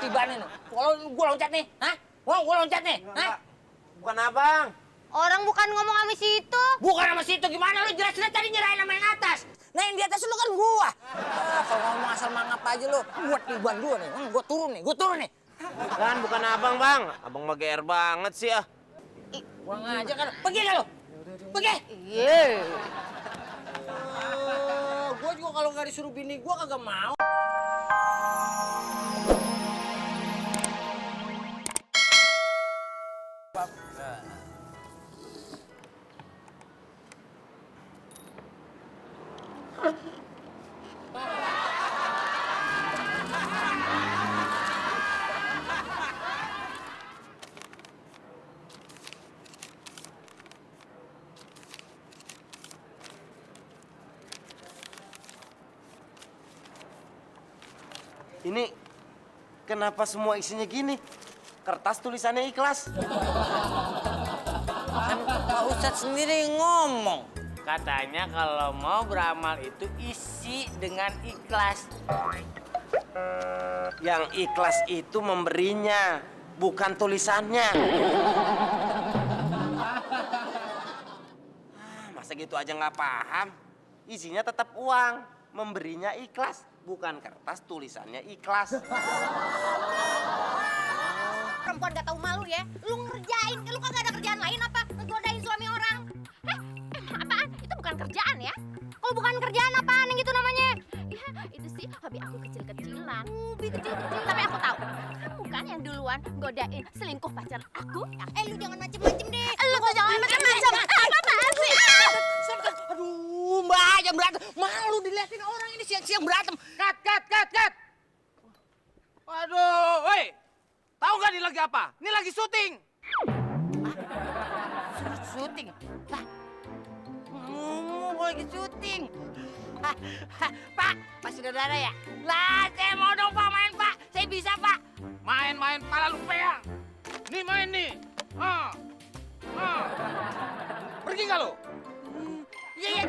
tiba-tiba nih. Kalau gua loncat nih, hah? Gua loncat nih, hah? Bukan abang. Orang bukan ngomong sama si itu. Bukan sama situ, gimana lu jelas-jelas tadi nyerahin sama yang atas. Nah yang di atas lu kan gua. Kalau ngomong asal mangap aja lu, gua tiban dua nih. Gua turun nih. Kan bukan abang, Bang. Abang mah GR banget sih ah. Kurang aja kan. Pergi gak lu? Pergi. Iya. Gua juga kalau nggak disuruh bini gua kagak mau. Ini kenapa semua isinya gini? Kertas tulisannya ikhlas. Kan Pak Ustadz sendiri ngomong. Katanya kalau mau beramal itu isi dengan ikhlas. Yang ikhlas itu memberinya, bukan tulisannya. Masa gitu aja nggak paham? Isinya tetap uang, memberinya ikhlas, bukan kertas tulisannya ikhlas. Perempuan gak tahu malu ya. Lu ngerjain, lu kagak ada kerjaan lain apa? Ngegodain suami orang. Apaan? Itu bukan kerjaan ya? Kalau bukan kerjaan apaan yang gitu namanya? Ya, itu sih hobi aku kecil-kecilan. Hobi kecil-kecilan. Tapi aku tahu, kamu kan yang duluan godain selingkuh pacar aku. Lu jangan macem-macem deh. Lu kok jangan macem-macem. Apaan sih? Aduh, Mbak, jangan berantem. Malu diliatin orang ini siang-siang berantem. Cut! Waduh, woi. Tahu nggak ini lagi apa? Ini lagi syuting. Syuting? Lah, gua lagi syuting. Pak saudara ya? Lah, saya mau dong Pak main Pak. Saya bisa Pak. Main-main pala lu peang. Nih main nih. Pergi nggak lu? Iya.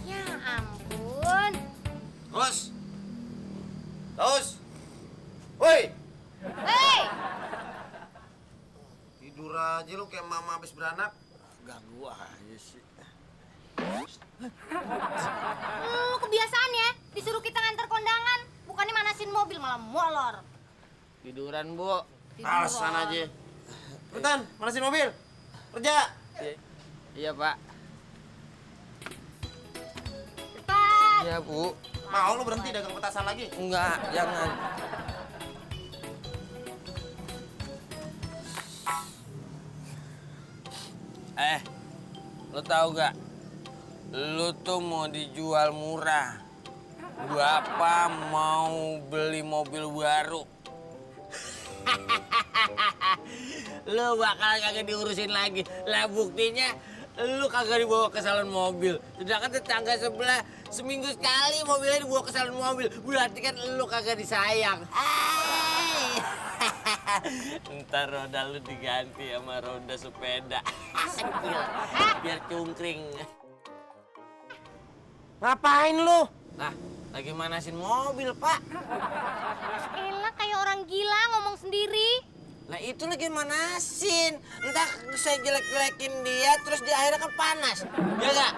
Ya ampun. Terus, woi, Hei, tidur aja lu kayak mama habis beranak. Ganggu aja sih. lu kebiasaan ya disuruh kita nganter kondangan. Bukannya manasin mobil malah molor. Tiduran, Bu. Alasan aja. Cepetan, manasin mobil. Kerja. Iya, Pak. Cepat. Iya, Bu. Mau lu berhenti dagang petasan lagi? Enggak, jangan. Lo tahu gak? Lo tuh mau dijual murah. Bapak mau beli mobil baru. Lo bakal kagak diurusin lagi. Lah buktinya lu kagak dibawa ke salon mobil. Sedangkan tetangga sebelah seminggu sekali mobilnya dibawa ke salon mobil. Berarti kan lu kagak disayang. Ntar roda lu diganti sama roda sepeda. Biar cungkring. Ngapain lu? Nah, lagi manasin mobil, Pak. Elah kayak orang gila ngomong sendiri. Nah itu lagi manasin. Entah saya jelek-jelekin dia, terus di akhirnya kan panas. Ya gak?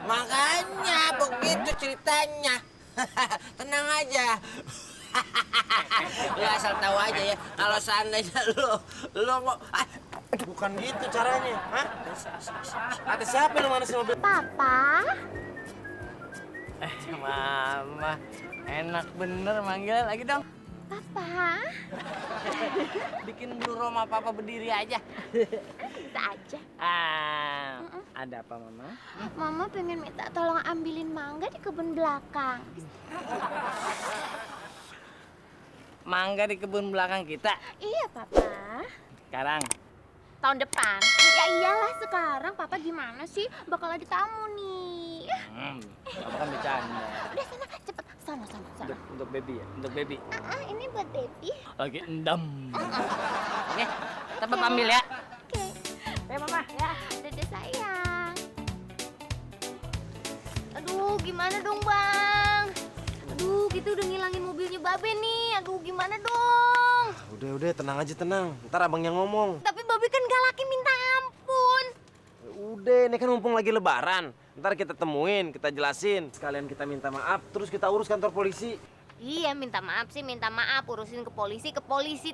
Makanya begitu ceritanya. Tenang aja. Lu asal tahu aja ya, kalau seandainya lu mau... Bukan gitu caranya, hah? Ada siapa lu manasin mobil? Papa? Mama, enak bener manggilnya lagi dong. Papa? Bikin Blue Roma Papa berdiri aja. Bisa aja. Ada apa, Mama? Mama pengen minta tolong ambilin mangga di kebun belakang. Mangga di kebun belakang kita. Iya, Papa. Sekarang. Tahun depan. Ya iyalah sekarang. Papa gimana sih? Bakal ada tamu nih. Papa kan bercanda. Udah sana, cepet. Sana. Untuk baby ya? Untuk baby. Ini buat baby. Lagi endam. Oke, kita Papa ambil ya. Oke. Mama. Ya, dadah sayang. Aduh, Aduh, gimana dong, Bang? Aduh, kita udah ngilangin mobilnya Babe nih. Aduh, gimana dong? Udah, tenang aja, tenang. Ntar abangnya ngomong. Tapi Babe kan galaknya minta ampun. Udah, ini kan mumpung lagi lebaran. Ntar kita temuin, kita jelasin. Sekalian kita minta maaf, terus kita urus kantor polisi. Iya, minta maaf sih, minta maaf. Urusin ke polisi.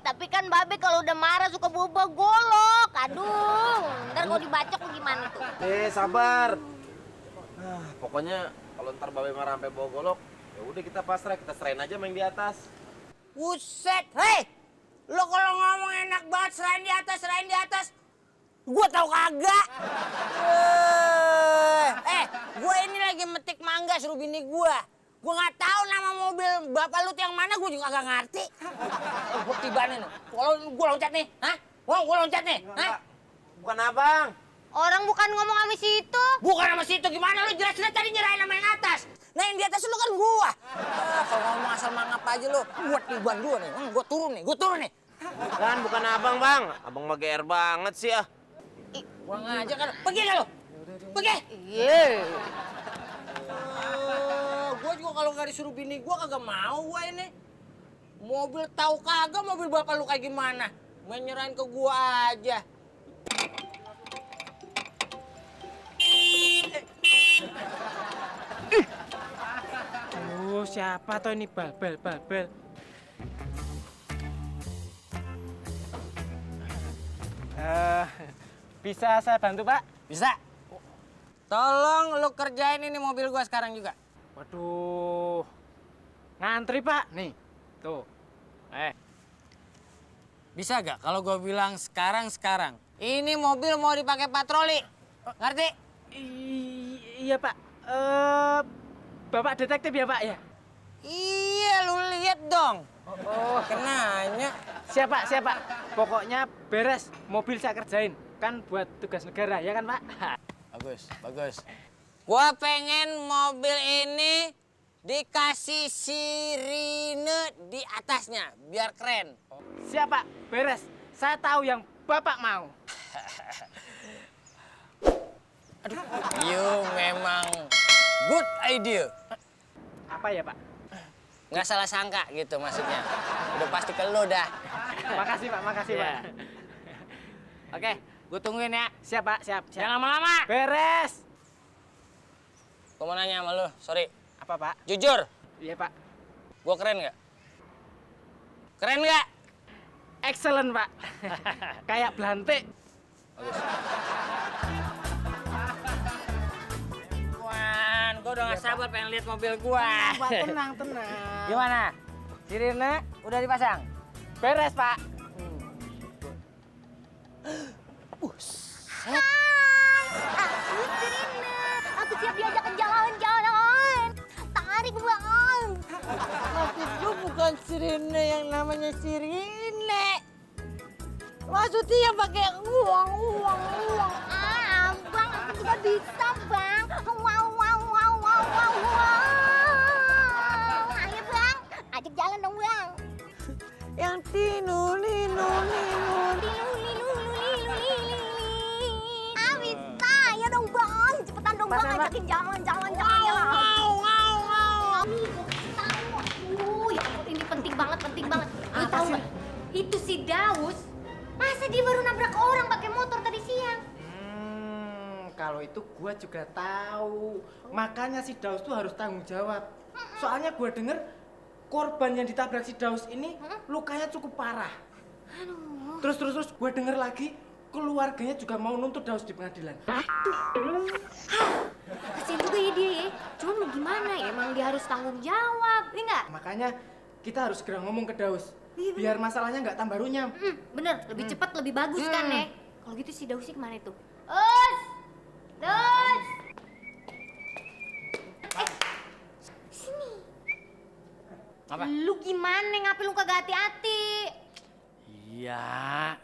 Tapi kan Babe kalau udah marah suka bawa golok. Aduh, ntar kalau dibacok gimana tuh? Sabar. Pokoknya kalau ntar babe marah sampai bawa golok, ya udah kita pasrah, kita serahin aja main di atas. Buset, hei! Lo kalau ngomong enak banget serain di atas. Gua tahu kagak. Gua ini lagi metik mangga suruh bini gua. Gua nggak tahu nama mobil bapak lu tuh yang mana, gua juga kagak ngerti. Gua tibanin. Kalau gua loncat nih, hah? Gua loncat nih, hah? Bukan abang. Orang bukan ngomong sama situ. Bukan sama situ, gimana lu jelasin tadi nyerahin sama yang atas. Nah yang di atas lu kan gua. Kalau ngomong asal mangap aja lu, gua tiban dua nih. Gua turun nih. Bukan abang, bang. Abang mah GR banget sih ah. Gua ngajak kan. Pergi kan lu? Pergi. Iya. Gua juga kalau nggak disuruh bini gua kagak mau gua ini. Mobil tahu kagak mobil bapak lu kayak gimana? Main nyerahin ke gua aja. Oh, siapa tuh ini Babel? Bisa saya bantu, Pak? Bisa. Tolong lu kerjain ini mobil gua sekarang juga. Waduh. Ngantri, Pak. Nih. Tuh. Bisa gak kalau gua bilang sekarang? Ini mobil mau dipakai patroli. Ngerti? Iya, Pak. Bapak detektif ya, Pak ya? Iya, lu lihat dong. Oh, Kenanya. siapa? Pokoknya beres, mobil saya kerjain. Kan buat tugas negara, ya kan, Pak? Bagus. Gua pengen mobil ini dikasih sirine di atasnya, biar keren. Siapa? Beres. Saya tahu yang Bapak mau. You memang good idea. Apa ya, Pak? Nggak salah sangka gitu maksudnya. Udah pasti ke lu dah. Makasih, Pak. Iya. Oke, gue tungguin ya. Siap, Pak. Siap. Jangan lama-lama. Beres. Gue mau nanya sama lu, sorry. Apa, Pak? Jujur, Iya, Pak. gue keren nggak? Keren nggak? Excellent, Pak. Kayak belantik. Gue udah nggak sabar pengen lihat mobil gue. Pak, tenang. Gimana? Sirine udah dipasang? Beres, Pak. Aku Sirine. Aku siap diajak ke jalan-jalan. Tarik, Bang. Maksud gue bukan sirine yang namanya sirine. Maksudnya yang pakai uang. Bang, aku juga bisa, Bang. Wow. Ayo, Bang. Ajak jalan dong, Bang. Yang tinu. Bisa. Ayo dong, Bang. Cepetan dong, Bang. Ajakin jalan. Ya. Aduh, ya ampun, ini penting banget. Lu tahu nggak? Itu si Daus, masa dia baru nabrak orang pakai motor tadi siang? Kalau itu gua juga tahu. Makanya si Daus tuh harus tanggung jawab. Soalnya gua denger korban yang ditabrak si Daus ini lukanya cukup parah. Terus gua denger lagi keluarganya juga mau nuntut Daus di pengadilan. Kasian juga ya dia ya. Cuman mau gimana ya? Emang dia harus tanggung jawab, ya nggak? Makanya kita harus segera ngomong ke Daus. Biar masalahnya nggak tambah runyam. Bener, lebih cepat, lebih bagus kan ya? Kalau gitu si Dausnya kemana itu? Daus! Sini. Apa? Lu gimana? Ngapain lu kagak hati-hati? Iya,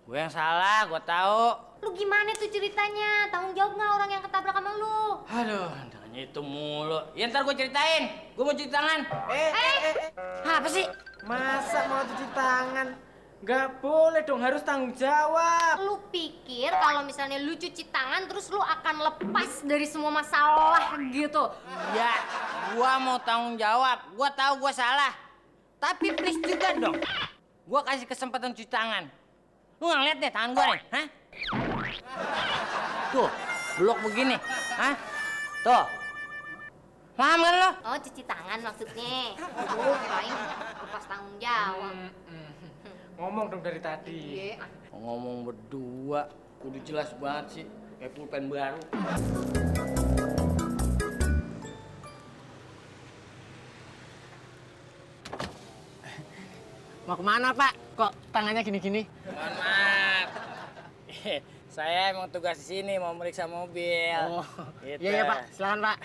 gue yang salah, gue tahu. Lu gimana tuh ceritanya? Tanggung jawab nggak orang yang ketabrak sama lu? Aduh, tanya itu mulu. Ya ntar gue ceritain. Gue mau cuci tangan. Apa sih? Masa mau cuci tangan? Nggak boleh dong, harus tanggung jawab. Lu pikir kalau misalnya lu cuci tangan terus lu akan lepas dari semua masalah gitu? Ya, gua mau tanggung jawab. Gua tahu gua salah. Tapi please juga dong. Gua kasih kesempatan cuci tangan. Lu nggak ngeliat deh tangan gua nih, hah? Tuh, blok begini, hah? Tuh. Paham kan lo? Oh, cuci tangan maksudnya. Kirain lepas tanggung jawab. Ngomong dong dari tadi. Iya. Ngomong berdua, udah jelas banget sih. Kayak pulpen baru. Mau kemana Pak? Kok tangannya gini-gini? Mohon maaf. Saya emang tugas di sini mau meriksa mobil. Oh, Gitu. iya Pak, silakan Pak.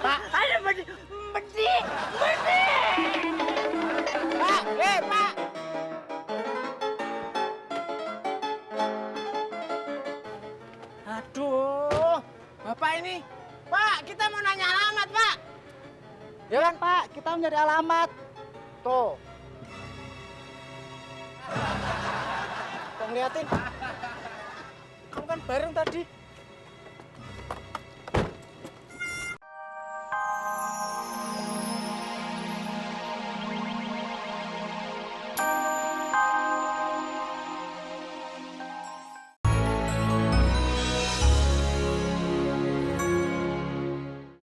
Pak, ada bedi. Pak, Pak. Aduh, Bapak ini. Pak, kita mau nanya alamat, Pak. Ya kan, Pak, kita mau nyari alamat. Tuh. Kau ngeliatin. Kamu kan bareng tadi.